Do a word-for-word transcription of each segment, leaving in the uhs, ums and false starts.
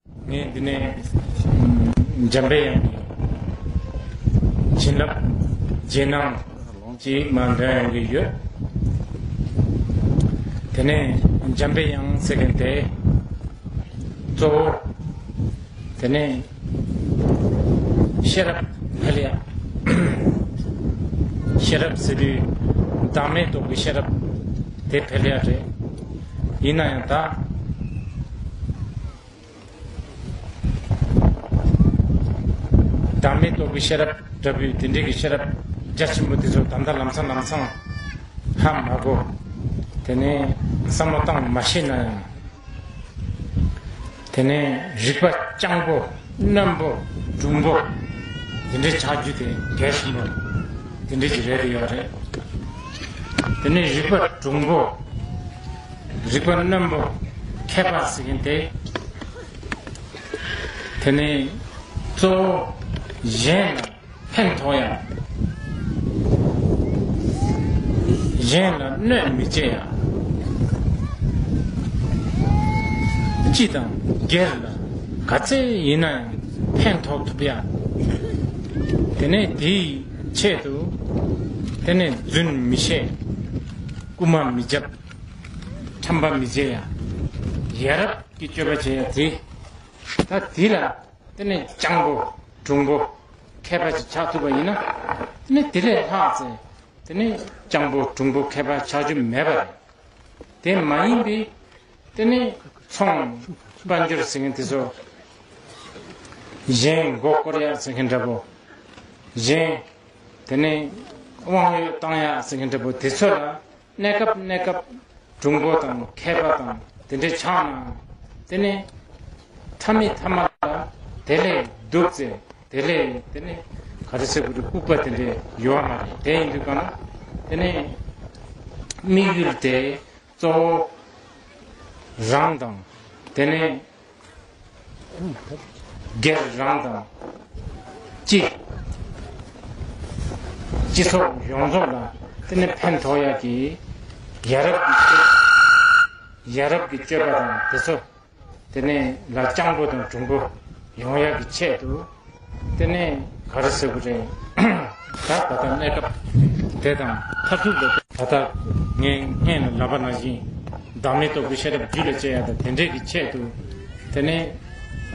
ངས་འདི་ནས་འཇམ་པའི་དབྱངས་ཀྱི་བྱིན་རླབས་རྗེས་གནང་ཅིག་མར་འདོན་ཡོང་གི་ཡོད། དེ་ནས་འཇམ་པའི་དབྱངས་ཟེར་མཁན་དེ་གཙོ་བོ་དེ་ནས་ཤེས་རབ་འཕེལ་ཡག་ཤེས་རབ་ཟེར་དུས་བདག་མེད་རྟོགས་པའི་ཤེས་རབ་དེ་འཕེལ་ཡག་རེད། ཡིན་ན་ཡང་ད། བདག་མེད་རྟོགས་པའི་ཤེས་རབ་འདྲ་བོའི་དེ་འདྲའི་གི་ཤེས་རབ་རྒྱ་ཆེན་པོ་དེ་ཚོ་ད་ལྟ་ལམ་སང་ལམ་སང་ཧ་མ་གོ། དེ་ནས་བསམ་བློ་བཏང་མ་ཤེས་ན་ཡང་། དེ་ནས་རིག་པ་སྤྱང་པོ་རྣོན་པོ་གྲུང་པོ་དེ་འདྲའི་ཆགས་རྒྱུ་དེ་གལ་ཆེན་པོ་དེ་འདྲའི་གི་རེད་ཡོད་རེད། དེ་ནས་རིག་པ་གྲུང་པོ། རིག་པ་རྣོན་པོ་མཁས་པ་ཟེར་མཁན་དེ། དེ་ནི་གཙོ་བོ་གཞན་ལ་ཕན་ཐོགས་ཡ། གཞན་ལ་གནོད་མི་བྱེད་ཡ། སྤྱི་དང་སྒེར་ལ་ག་ཚད་ཡིན་ན་ཡང་ཕན་ཐོགས་ཐུབ་ཡ། དེ་ནས་དེའི་ཆེད་དུ་དེ་ནས་རྫུན་མི་བཤད། རྐུ་མ་མི་རྒྱབ། ཁྲམ་པ་མི་བྱེད་ཡ། ཡ་རབས་ཀྱི་སྤྱོད་པ་བྱེད་ཡ་དེ། ད་དེ་ལ་དེ་ནས་སྤྱང་པོ་གྲུང་པོ་མཁས་པ་ཅིག་ཆགས་ཐུབ་པ་ཡིན་ན། དེ་ནས་དེ་ལས་ལྷག་ཚེ་དེ་ནས་སྤྱང་པོ་གྲུང་པོ་མཁས་པ་ཆགས་རྒྱུ་མེད་པ་རེད། དེ་མ་ཡིན་པའི་དེ་ནས་ཚོང་དཔལ་འབྱོར་ཟེར་མཁན་དེ་ཚོ། གཞན་མགོ་སྐོར་ཡ་ཟེར་མཁན་འདྲ་པོ། གཞན་དེ་ནས་དབང་ཡོད་བཏང་ཡ་ཟེར་མཁན་འདྲ་པོ་དེ་ཚོ་ལ། གནས་སྐབས་གནས་སྐབས་གྲུང་པོ་དང་མཁས་པ་དང་དེ་འདྲའི་ཆགས་ན། དེ་ནས་མཐའ་མའི་མཐའ་མ་ལ་དེ་ལས་སྡུག་ཚེ་དེ་ལས་དེ་ནས་ག་རེ་ཟེར་དགོས་རེད། ལྐུགས་པ་དེ་འདྲའི་ཡོད་མ་རེད། དེ་ཡིན་དུས་གང་ན་དེ་ནས་དམིགས་ཡུལ་དེ་གཙོ་བོ་རང་དང་དེ་ནས། སྒེར་རང་དང་། སྤྱི། སྤྱི་ཚོགས་ཡོངས་རྫོགས་ལ་དེ་ནས་ཕན་ཐོགས་ཡག་གི་ཡ་རབས་ཀྱི་སྤྱོད། ཡ་རབས་ཀྱི་སྤྱོད་པ་དང་དེ་ཚོ། དེ་ནས་ལ་སྤྱང་པོ་དང་གྲུང་པོ་ཡོང་ཡག་གི་ཆེད་དུ། དེ་ནས་ག་རེ་ཟེར་དགོས་རེད། ད་ད་ལྟ་གནས་སྐབས་དེ་དང་མཐར་ཐུག་ལ་ད་ལྟ་ངས་སྔོན་ལ་ལབ་པ་ནང་བཞིན། བདག་མེད་རྟོགས་པའི་ཤེས་རབ་རྒྱུད་ལ་སྐྱེ་ཡག་དང་དེ་འདྲས་ཀྱི་ཆེད་དུ། དེ་ནས་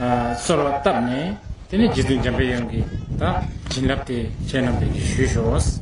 ཨ་གསོལ་བ་བཏབ་ནས། དེ་ནས་རྗེ་བཙུན་འཇམ་པའི་དབྱངས་ཀྱིས་ད་བྱིན་རླབས་དེ་ཁྱེད་རྣམ་པས་ཀྱིས་ཞུས་ཤོག།